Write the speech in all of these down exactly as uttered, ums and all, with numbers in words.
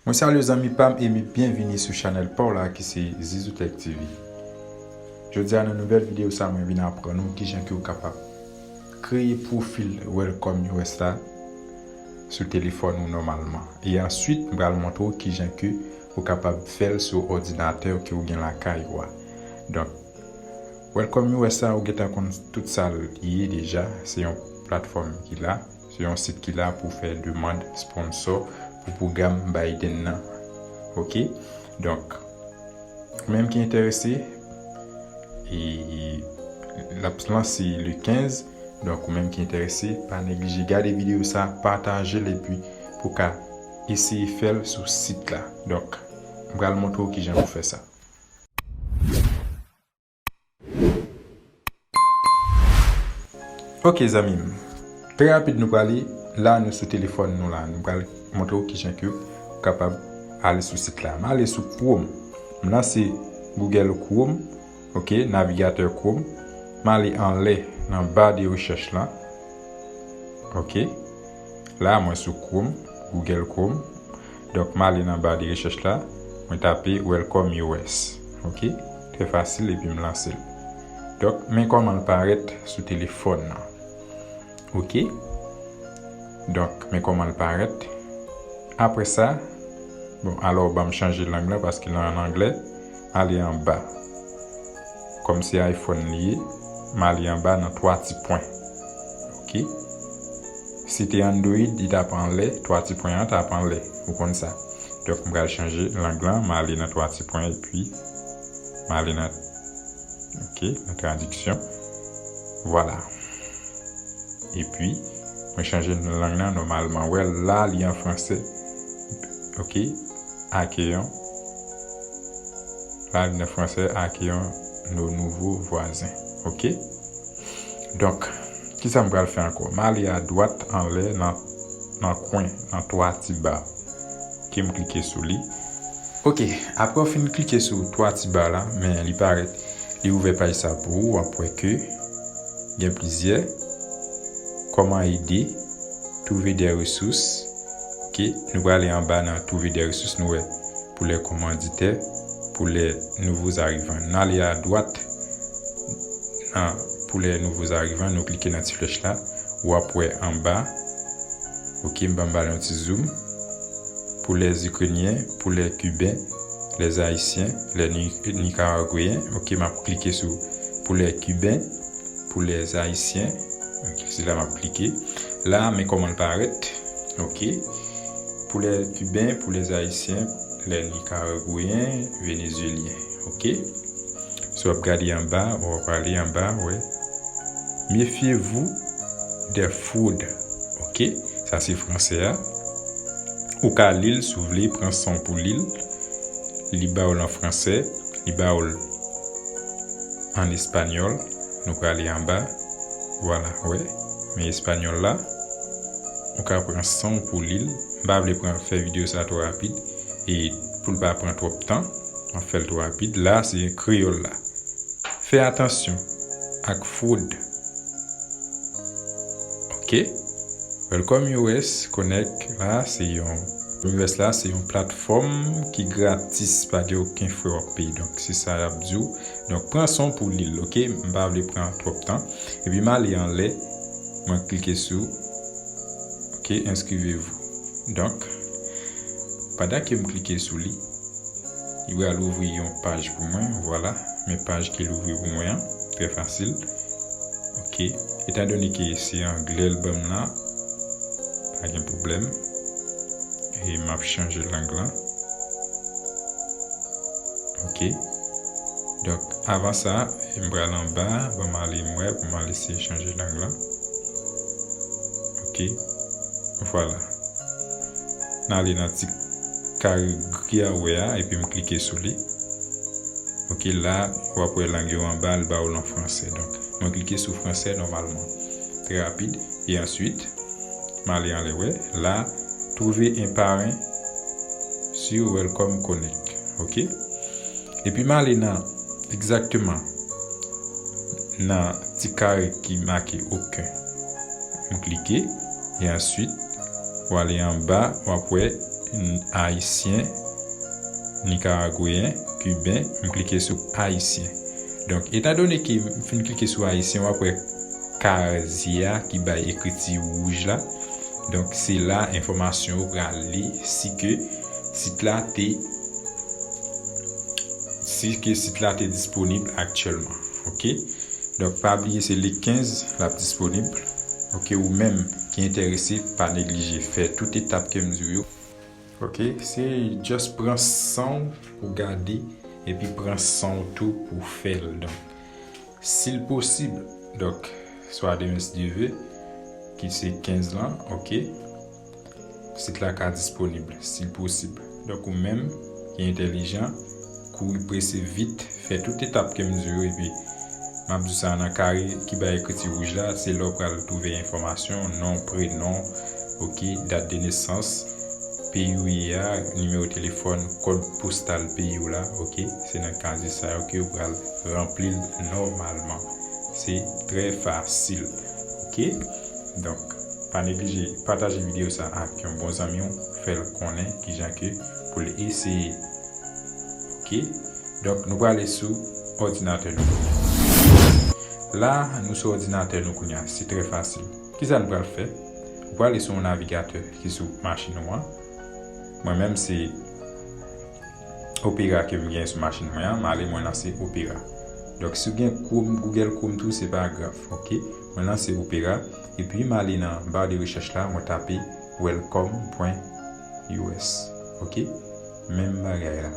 Mwen salye zanmi pa m e mi byenvini sou chanèl pa w la ki se Zizou Tech T V. Jodi a nan nouvèl videyo sa mwen vin aprann ou kijan ke w kapab kreye pwofil Welcome U S la sou telefòn ou nòmalman. E answit, m pral montre w kijan ke ou kapab fè l sou òdinatè ke w gen lakay ou a. Donk, Welcome U S la, ou gentan konn tout sa l ye deja. Se yon platfòm ki la, se yon sit ki la pou fè demann sponsò pou pwogram Biden nan. Oke? Donk, ou menm ki enterese, e l ap lanse le kenz. Donk, ou menm ki enterese, pa neglije gade videyo sa, pataje l epi pou ka eseye fè l sou sit la. Donk, m pral montre w kijan pou fè sa. Oke, zanmi m. Trè rapid nou prale, la nou sou telefòn nou la. Nou pral montre w kijan ke ou kapab ale sou sit la. M ale sou Chrome. M lanse Google Chrome, oke, navigatè Chrome. M ale anlè nan ba de rechèch la. Oke. La, mwen sou Chrome, Google Chrome. Donk, m ale nan ba de rechèch la, mwen tape Welcome U S. Oke? Trè fasil, epi m lanse l. Donk, men kòman l parèt sou telefòn nan. Oke? Donk, men kòman l parèt. Apre sa, bon, alò, ban m chanje lang lan, paske l an anglè, ale anba. Kòm se iPhone li ye, m ale anba nan twa ti pwen. Oke? Si te Android, li t ap anlè, twa ti pwen an t ap anlè. Ou konn sa. Donk, m pral chanje lang lan, m ale nan twa ti pwen, epi m ale nan, oke, nan tradiksyon. Vwala. Epi, mwen chanje lang lan nòmalman. Wè, la, li an fransè. Oke? Accueillons. La, li an fransè, accueillons nos nouveaux voisins. Oke? Donk, kisa m pral fè ankò? M ale adwat anlè nan, nan kwen, nan twa ti ba. Oke, m klike sou li. Oke, apre w fin klike sou twa ti ba la, men li parèt, li ouvè paj sa pou ou, w ap wè ke gen plizyè. Comment aider, trouver des ressources. Oke, nou prale anba nan trouver des ressources, nou wè pour les commanditaires, pour les nouveaux arrivants. Nou ale adwat nan pour les nouveaux arrivants, nou klike nan ti flèch la, w ap wè anba. Oke, m ban m ba l yon ti zoom. Pour les Ukrainiens, pour les Cubains, les Haïtiens, les Ni-, Nicaraguayens. Oke, m ap klike sou pour les Cubains, pour les Haïtiens. Oke, se la m ap klike. La, men kòman l parèt. Oke. Pour les Cubains, pour les Haïtiens, les Nicaraguayens, Vénézuéliens. Oke. Si w ap gade anba, w ap ale anba, wè. Méfiez-vous des fraudes. Oke, sa se fransè a. Ou ka li l si w vle, pran san w pou li l. Li ba w l an fransè, li ba w l an espanyòl. Nou prale anba. Vwala, wè. Men espanyòl la. Ou ka pran san w pou li l. M pa vle pran, fè videyo sa twò rapid. E pou l pa pran twòp tan, m ap fè l twò rapid. La, se kreyòl la. Fè atansyon ak fwod. Oke? Welcome U S Connect la, se yon, U S la, se yon platfòm ki gratis, pa gen okenn frè w ap peye. Donk, se sa y ap di w. Donk, pran san w pou li l, oke? M pa vle pran twòp tan. Epi, m ale anlè, mwen klike sou, oke, inscrivez-vous. Donk, pandan ke m klike sou li, li pral ouvri yon paj pou mwen, vwala, men paj ke l ouvri pou mwen an, trè fasil. Oke, etandone ke se anglè l ban m la, pa gen pwoblèm. E m ap chanje lang lan. Oke. Donk, avan sa, m pral anba, ban m ale m wè, pou m al eseye chanje lang lan. Oke. Vwala. N ale nan ti kare gri a w wè a, epi m klike sou li. Oke, la, w ap wè lang yo anba, l ba w l an fransè. Donk, mwen klike sou fransè nòmalman. Trè rapid. E answit, m ale anlè, wè. La, trouver un parrain sur Welcome Connect. Oke? Epi m ale nan, egzakteman, nan ti kare ki make aucun. M klike, e answit, w ale anba, w ap wè Ayisyen, Nikaragweyen, Kiben, m klike sou Ayisyen. Donk, etandone ke m fin klike sou Ayisyen, w ap wè kazye a ki bay ekriti wouj la. Donk, se la enfòmasyon yo prale si ke sit la te, si ke sit la te disponib aktyèlman. Oke? Donk, pa bliye se le kenz l ap disponib. Oke, ou menm ki enterese, pa neglije fè tout etap ke m di w yo. Oke, se just pran san w pou gade, epi pran san w tou pou fè l. Donk, si l posib, donk, swa demen si Dye ve, ki se kenz lan, oke, sit la ka disponib, si l posib. Donk, ou menm ki entèlijan, kouri prese vit, fè tout etap ke m di w yo, epi m ap di w sa nan kare ki bay ekriti wouj la, se la w pral twouve enfòmasyon, non, prenon, oke, dat de nesans, peyi w ye a, nimewo telefòn, kòd postal peyi w la, oke, se nan kazye sa yo ke w pral ranpli l nòmalman. Se trè fasil, oke? Donk, pa neglije pataje videyo sa ak yon bon zanmi w, fè l konnen kijan ke pou l eseye. Oke? Donk, nou prale sou òdinatè nou kounye a. La, nou sou òdinatè nou kounye a. Se trè fasil. Kisa nou pral fè? Ou prale sou yon navigatè ki sou machin ou an. Mwen menm, se Opera ke m gen sou machin mwen an. M ale, mwen lanse Opera. Donk, si w gen Chrome, Google Chrome tou, se pa grav, oke? Mwen lanse Opera. Epi, m ale nan ba de rechèch la, mwen tape welcome pwen U S. Oke? Menm bagay la.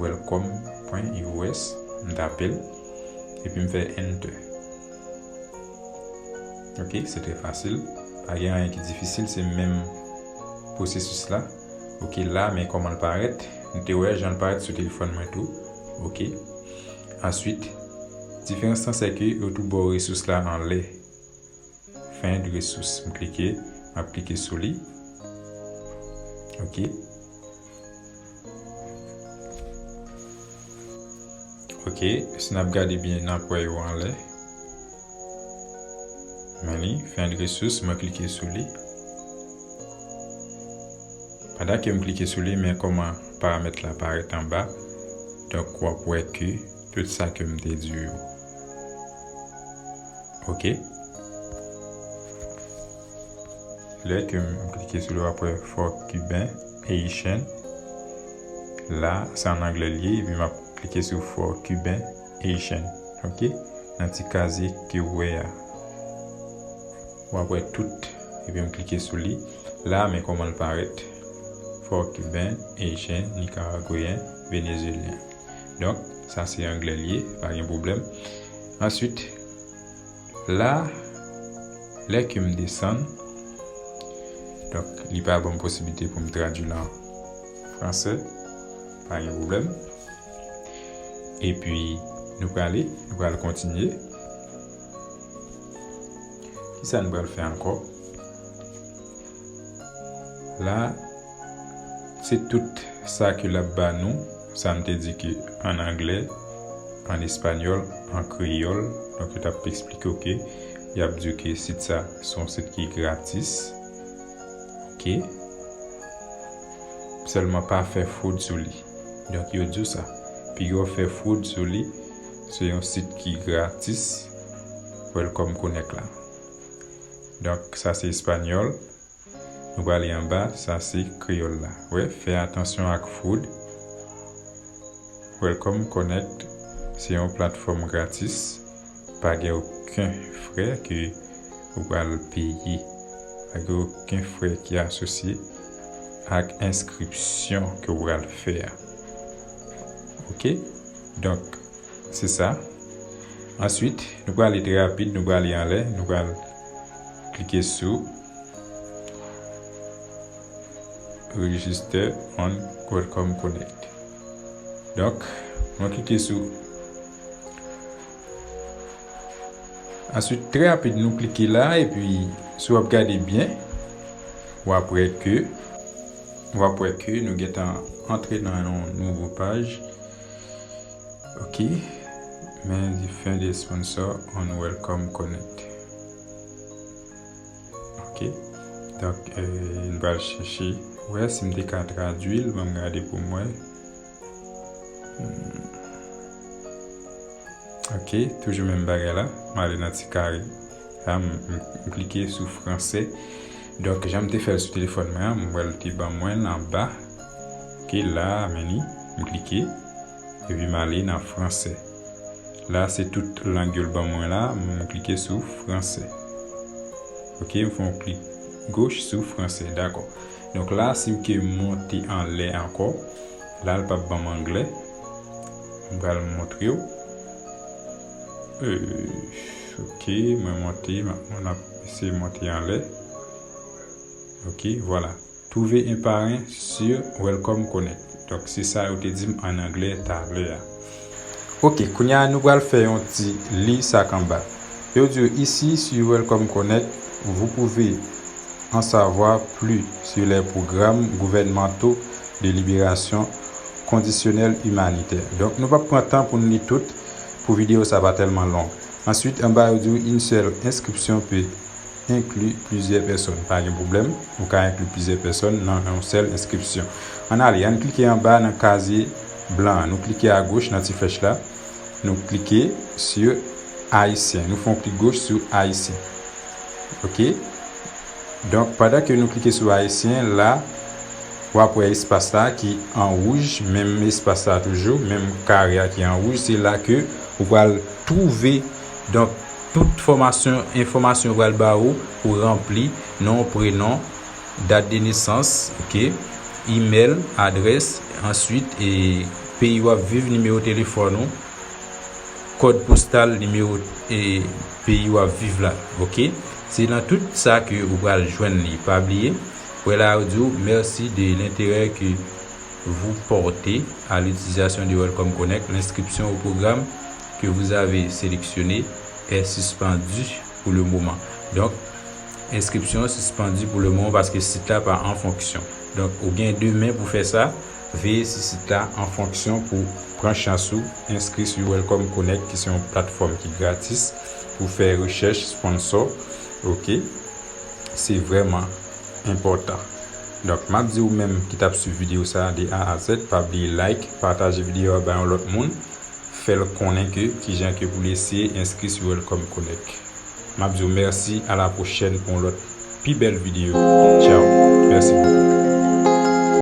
Welcome pwen U S, m tape l, epi m fè enter. Oke, se trè fasil. Pa gen anyen ki difisil, se menm pwosesis la. Oke, la, men kòman l parèt. Nou te wè jan l parèt sou telefòn mwen tou. Oke. Answit, diferans lan, se ke yo tou ba w resous la anlè. Find resous. M klike, m ap klike sou li. Oke. Oke, si n ap gade byen, n ap wè yo anlè. Men li, find resous, mwen klike sou li. Pandan ke m klike sou li, men kòman paramèt la parèt anba. Donk, w ap wè ke tout sa ke m te di yo. Oke. Lè ke m klike sou li, w ap wè for Cuban, Haitian. La, se an anglè l ye, epi m ap klike sou for Cuban, Haitian. Oke? Nan ti kazye ke w wè a. W ap wè tout, epi m klike sou li. La, men kòman l parèt. For Cuban, Haitian, Nicaragüen, Venezuelien. Donk, sa se anglè l ye, pa gen pwoblèm. Answit, la, lè ke m desann, donk, li pa ban m posiblite pou m tradui l an fransè, pa gen pwoblèm. Epi, nou prale, nou pral kontinye. Kisa nou pral fè ankò? La, se tout sa ke l ap ba nou, sa m te di ke an anglè, an espanyòl, an kreyòl. Donk, yo t ap eksplike w ke y ap di w ke sit sa se yon sit ki gratis. Oke? Sèlman pa fè fwod sou li. Donk, yo di w sa. Piga w fè fwod sou li, se yon sit ki gratis, Welcome Connect la. Donk, sa se espanyòl. Nou prale anba, sa se kreyòl la. Wè, fè atansyon ak fwod. Welcome Connect se yon platfòm gratis. Pa gen okenn frè ke ou pral peye. Pa gen okenn frè ki asosye ak enskripsyon ke ou pral fè a. Oke? Donk, se sa. Answit, nou prale trè rapid, nou prale anlè, nou pral klike sou Register on Welcome Connect. Donk, mwen klike sou. Answit, trè rapid, nou klike la, epi si w ap gade byen, w ap wè ke, w ap wè ke nou gentan antre nan yon nouvo paj. Oke, men di find a sponsor on Welcome Connect. Oke. Donk, eh, nou pral chèche. Wè, si m te ka tradui l, ban m gade pou m wè. Hmm. Ok, toujou menm bagay la. M ale nan ti kare. La, m, m, m klike sou franse. Donk, jan m te fè l sou telefòn mwen an, m wè l te ban mwen l anba. Ok, la, men li, m klike. Epi m ale nan franse. La, se tout lang yo l ban mwen la, m klike sou franse. Ok, m fè yon klik goch sou franse, dakò. Donk la, si m ke monte anlè ankò, la, l p ap ban m anglè. M pral montre w. Euh, ok, mwen monte, m ap, mwen ap eseye monte anlè. Ok, vwala. Trouver un parrain sur Welcome Connect. Donk, se sa yo te di m ann anglè talè a. Ok, kounye a, nou pral fè yon ti li sa k anba. Yo di w, ici, sur Welcome Connect, vous pouvez en savoir plus sur les programmes gouvernementaux de libération conditionnelle humanitaire. Donk, nou p ap pran tan pou n li tout, pou videyo sa pa tèlman long. Answit, anba yo di w, une seule inscription peut inclut plusieurs personnes. Pa gen pwoblèm, ou ka enkli plizyè pèsòn nan yon sèl enskripsyon. Ann ale, ann klike anba nan kazye blan an. Nou klike agoch nan ti flèch la. Nou klike sur Ayisyen. Nou fè yon klik goch sou Ayisyen. Ok? Donk, pandan ke nou klike sou Ayisyen, la, w ap wè espas la ki an wouj, menm espas la toujou, menm kare a ki an wouj, se la ke ou pral twouve, donk, tout fòmasyon, enfòmasyon yo pral ba ou pou ranpli, non, prenon, dat de nesans, ok, imèl, adrès, answit, e, peyi w ap viv, nimewo telefòn ou, kòd postal, nimewo, e, peyi w ap viv la, ok? Se nan tout sa ke ou pral jwenn li. Pa bliye, wè la yo di w, merci de l'intérêt que vous portez à l'utilisation de Welcome Connect. L'inscription au programme que vous avez sélectionné est suspendue pour le moment. Donk, enskripsyon an sispann pou le moman paske sit la pa an fonksyon. Donk, ou gen de men pou fè sa. Veye si sit la an fonksyon pou pran chans ou enskri sou Welcome Connect, ki se yon platfòm ki gratis pou fè rechèch sponsò. Ok? Se vrèman enpòtan. Donk, m ap di ou menm ki t ap swiv videyo sa a de A a Z, pa bliye like, pataje videyo a bay yon lòt moun, fè l konnen ke kijan ke pou l eseye enskri sou Welcome Connect. M ap di w mèsi, a la pwochèn pou yon lòt pi bèl videyo. Tchaw. Mèsi bokou.